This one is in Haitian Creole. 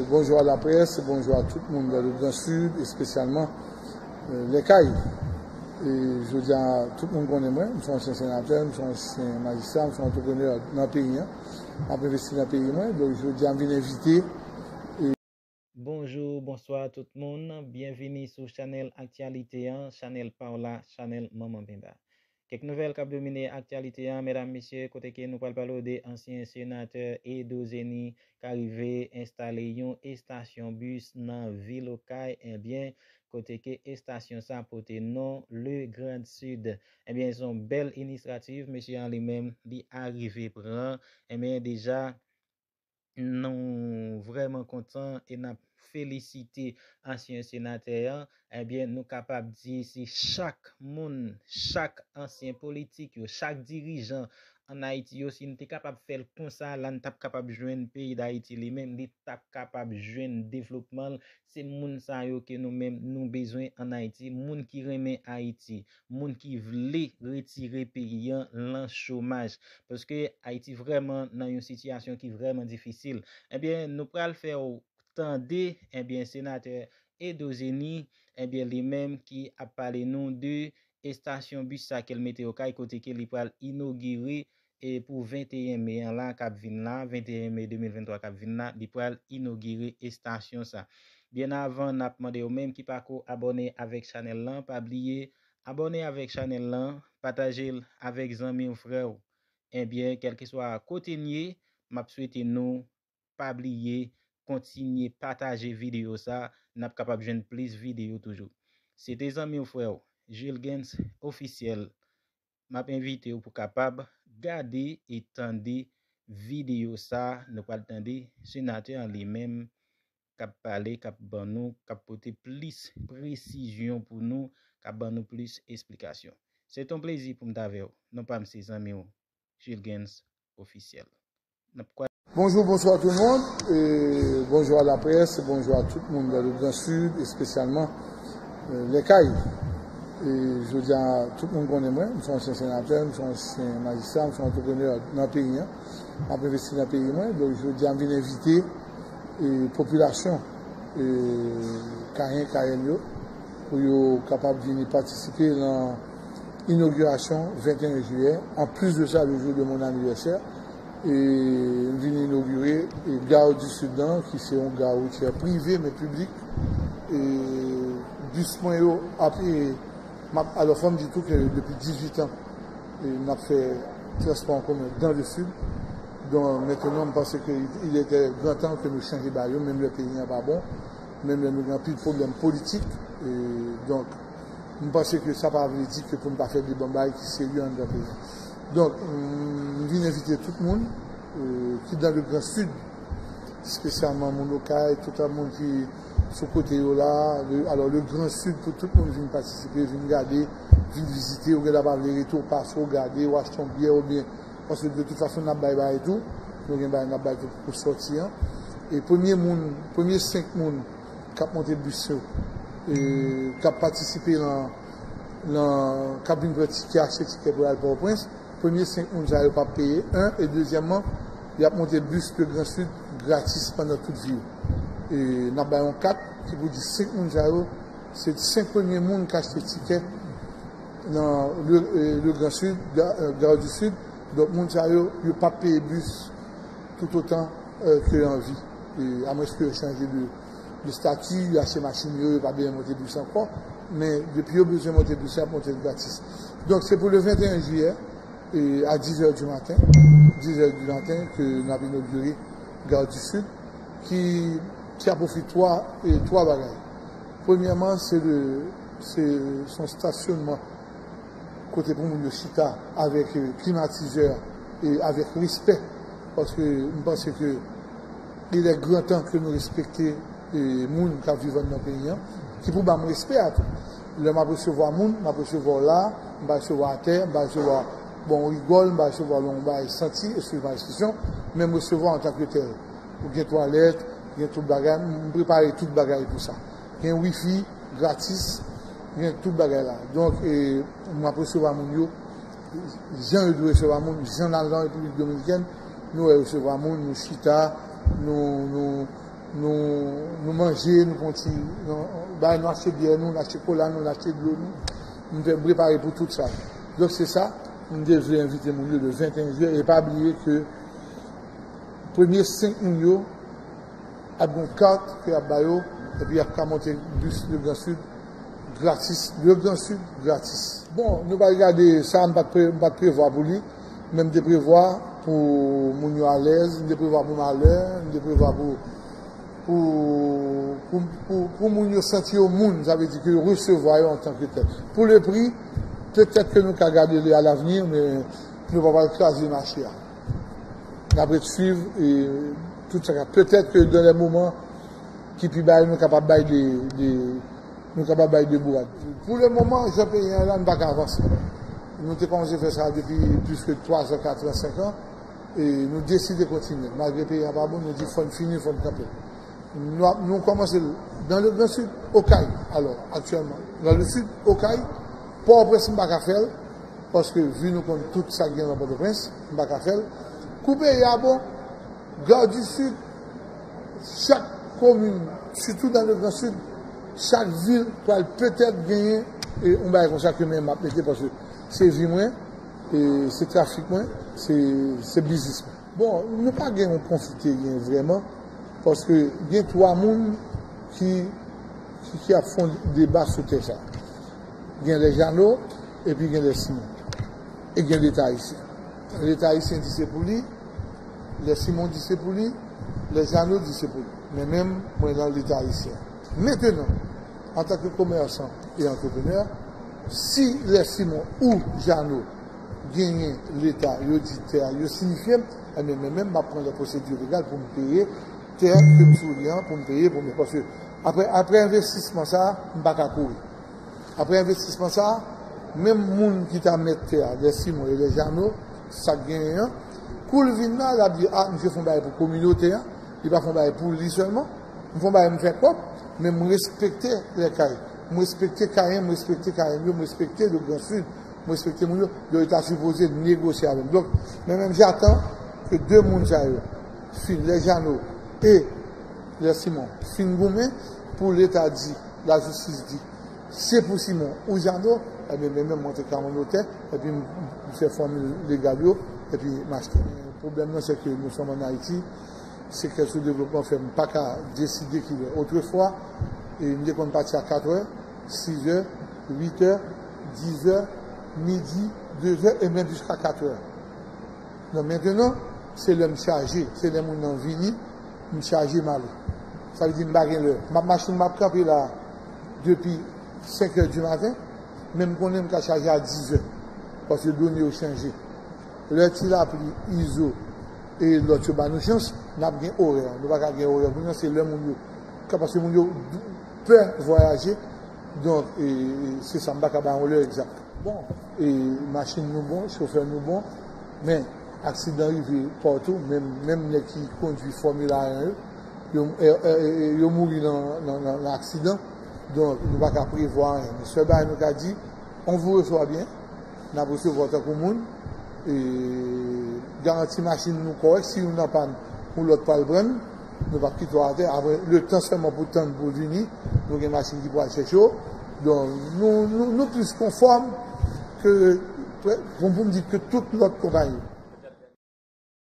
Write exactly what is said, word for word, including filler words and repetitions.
Bonjou a laprès, bonjou a tout moun nan le Gran Sid, espesyalman euh, Lèkay. E jodi a, tout moun konnen mwen, m se yon ansyen senatè, m se yon ansyen majistra, m se yon antreprenè nan peyi an. M ap envesti nan peyi mwen, donk jodi a m vin envite. Bonjou, bonswa tout moun. Byenvini sou chanèl aktyalite an, chanèl pa w la, chanèl Manman Penba. Kèk nouvèl k ap domine aktyalite an, medam, mesye, kote ke nou pral pale w de ansyen senatè Edo Zeni k arive enstale yon estasyon bis nan vil Okay, ebyen, kote ke estasyon sa pote non Le Grand Sud. Ebyen, se yon bèl inisyativ, mesye an li menm, li arive pran, ebyen, deja, nou vrèman kontan e n ap felisite ansyen senatè an. Ebyen, nou kapab di si chak moun, chak ansyen politik yo, chak dirijan ann Ayiti yo, si n te kapab fè l konsa, la n t ap kapab jwenn peyi Dayiti li menm, li t ap kapab jwenn devlopman l. Se moun sa yo ke nou menm nou bezwen ann Ayiti, moun ki renmen Ayiti, moun ki vle retire peyi an lan chomaj. Paske Ayiti vrèman nan yon sitiyasyon ki vrèman difisil. Ebyen, nou pral fè w tande, ebyen, senatè Edo Zeni, ebyen, li menm ki ap pale nou de estasyon bis sa ke l mete Okay, kote ke li pral inogire e pou venteyen me an la k ap vin la, venteyen me de mil venntwa k ap vin la, li pral inogire estasyon sa. Byen avan, n ap mande w menm ki pako abòne avèk chanèl lan, pa bliye abòne avèk chanèl lan, pataje l avèk zanmi w, frè w. Ebyen, kèlkeswa kote n ye, m ap swete nou pa bliye kontinye pataje videyo sa, n ap kapab jwenn plis videyo toujou. Se te zanmi w, frè w, Julgens Ofisyèl. M ap envite w pou kapab gade e tande videyo sa. Nou pral tande senatè an li menm k ap pale, k ap ban nou, k ap pote plis presizyon pou nou, k ap ban nou plis esplikasyon. Se t on plezi pou m t avè w. Non pa m se zanmi w, Julgens Ofisyèl. N ap kwa- Bonjou, bonswa tout moun. E bonjou a laprès, bonjou a tout moun nan le Gran Sid, espesyalman euh, Lèkay. E jodi a, tout moun konnen mwen, m se yon ansyen senatè, m se yon ansyen majistra, m se yon antreprenè nan peyi an. M ap envesti nan peyi mwen, donk jodi a m vin envite e popilasyon e Kayen, Kayèn yo, pou yo kapab vini patisipe nan inogirasyon venteyen jiyè. Anplis de sa, le jour de mon anniversaire, e m vin inogire e Gare du Sud lan, ki se yon gare woutiyè prive men piblik. E bis mwen yo ap e m ap, alò, fò m di tou ke depi dizuit an e n ap fè transpò an komen dans le sud. Donk, mentenan, m panse ke il était grand temps ke nou chanje bagay yo, menm lè peyi an pa bon, menm lè nou gen anpil pwoblèm politik. E, donk, m panse ke sa pa vle di ke pou n pa fè de bon bagay ki serye anndan peyi an. Donk, m vin envite tout moun e, ki dans le Gran Sid, espesyalman moun Okay, tout moun ki sou kote yo la, le, alò, le Gran Sid, pou tout moun vin patisipe, vin gade, vin vizite, ou gen dwa pa vle rete, ou pase, ou gade, ou achte yon byè, oubyen, paske de tout fason, n ap bay bagay tou, nou gen bagay n ap bay tou pou sòti an. E premye moun, premye senk moun k ap monte bis yo, e, k ap patisipe nan, nan, k ap vin pran tikè, achte tikè pou al Pòtoprens, premye senk moun sa yo p ap peye, en, e dezyèmman, y ap monte bis le Gran Sid gratis pandan tout vi yo. E n ap bay yon kat ki pou di senk moun sa yo, se senk premye moun k achte tikè nan le, e, le Gran Sid, Ga- e, Gare du Sud. Donk, moun sa yo, yo p ap peye bis toutotan e, ke yo an vi. E, amwenske yo chanje de, de stati, yo achte machin yo, yo pa bezwen monte bis ankò. Men, depi yo bezwen monte bis, y ap monte l gratis. Donk, se pou le venteyen jiyè, e, a dizè di maten, dizè di maten, ke n ap inogire Gare du Sud, ki, ki ap ofri twa, e, twa bagay. Premyèman, se de, se, se yon stasyonman kote pou moun yo chita avèk e, klimatizè e avèk respè. Paske m panse ke il est grand temps ke nou respekte e, moun k ap viv anndan peyi an, ki pou ba m respè a tou. Lè m ap resevwa moun, m ap resevwa w la, m pa resevwa atè, m pa resevwa bò yon rigòl, m pa resevwa w nan yon bagay santi, eskize m ekspresyon, men m resevwa w antanke tèl. Ou gen twalèt, gen tout bagay, m prepare tout bagay pou sa. Gen wifi gratis, gen tout bagay la. Donk, e, m ap resevwa moun yo jan yo dwe resevwa moun, jan n al nan Repiblik Dominikèn, nou resevwa moun, nou chita, nou, nou, nou Nou manje, nou pran ti, nou, bay, nou achte byè nou, nou achte kola nou, nou achte dlo nou. Nou te prepare pou tout sa. Donk se sa, m te vle envite moun yo le venteyen jen, e pa bliye ke premye senk moun yo ap gen kat ke y ap ba yo, epi y ap ka monte bis Le Grand Sud gratis. Le Grand Sud gratis. Bon, nou pral gade sa, m pa t pre-, m pa t prevwa pou li, men m te prevwa pou moun yo alèz, m te prevwa pou malè, m te prevwa pou, pou, pou, pou, pou moun yo santi yo moun, sa vle di ke yo resevwa yo antanke tèl. Pou le pri, petèt ke nou ka gade li a lavni, men nou pa pral kraze mache a. N ap ret swiv e tout sa k ap. Petèt ke dan lè moman ki pi ba yo, nou kapab bay de, de, nou kapab bay de bourad. Pou le moman, jan peyi an la, nou pa ka avanse. Nou te kòmanse fè sa depi plis ke twa zan, kat an, senk an, e nou deside kontinye. Malgre peyi an pa bon, nou di fò n fini, fò n kanpe. Nou ap, nou kòmanse nan le Grand Sud, Okay. Alò, aktyèlman, nan le Sud, Okay, Pòtoprens, m pa ka fè l, paske vi nou konn tout sa k gen nan Pòtoprens, m pa ka fè l. Kou peyi a bon, Gard di Sid, chak komin, sitou nan le Gran Sid, chak vil pral petèt genyen e yon bagay konsa ke men m ap mete, paske se vi mwen, e se trafik mwen, se, se biznis mwen. Bon, nou pa gen yon konfli teryen vrèman, paske gen twa moun ki, ki, ki ap fè yon deba sou tè sa. Gen lè Jano, epi gen lè Simon. E gen Leta ayisyen. Leta ayisyen di se pou li, lè Simon di se pou li, lè Jano di se pou li. Men menm, mwen nan Leta ayisyen. Mentenan, antanke komèsan e antreprenè, si lè Simon ou Jano genyen Leta, yo di tè a, yo sinifye m, ebyen, men menm, m ap pran lè pwosedi legal pou m peye tè ke m sou li an, pou m peye pou mwen. Paske apre, apre envestisman sa a, m pa ka kouri. Apre envestisman sa a, menm moun ki ta mèt tè a, lè Simon e lè Jano, sa k genyen an, kou l vin la, l ap di, a, misye fè yon bagay pou kominote a, li pa fè yon bagay pou li sèlman. M fè yon bagay, m fè kòb, men m respekte lè kay. M respekte kayen, m respekte kayen yo, m respekte le Gran Sid, m respekte moun yo, donk yo ta sipoze negosye avè m. Donk, men menm j'attends ke de moun sa yo, fin, lè Jano e lè Simon, fin goumen pou Leta di, lajistis di, se pou Simon ou Jano, ebyen, men menm mwen te ka yon notè, epi m, m fè fòmil legal yo, epi m achte. Pwoblèm nan, se ke nou sòm ann Ayiti, sektè soudevlopman fè m pa ka deside kilè. Otrefwa, e m te konn pati a katrè, sizè, witè, dizè, midi, dezè, e menm jiska katrè. Non, mentenan, se lè m chaje, se lè moun nan vini, m chaje m ale. Sa vle di m pa gen lè. M ap machin, m ap kanpe la depi senk è di maten, men m konnen m ka chaje a dizè, paske done yo chanje. Lè Ti Lapli, Izo e lòt yo ba nou chans, n ap gen orè. Nou pa ka gen orè pou nou, se lè moun yo, paske moun yo pè vwayaje, donk, e, e, se sa, m pa ka ba yon lè egzak. Bon, e machin nou bon, chofè nou bon, men aksidan rive patou, menm, menm nèg ki kondwi Fòmil A en yo, yo, e, e, e, yo mouri nan, nan, nan, nan aksidan. Donk, nou pa ka prevwa anyen. Men sèl bagay nou ka di, on vous reçoit bien, n ap resevwa w tankou moun, e garanti machin nou kòrèk, si youn nan pàn, yon lòt pral pran l. Nou p ap kite w atè. Apre, letan sèlman pou tann pou l vini, nou gen machin ki pral chèche w. Donk, nou, nou, nou plis konfòm ke, bon, pou m di ke tout lòt konpayi.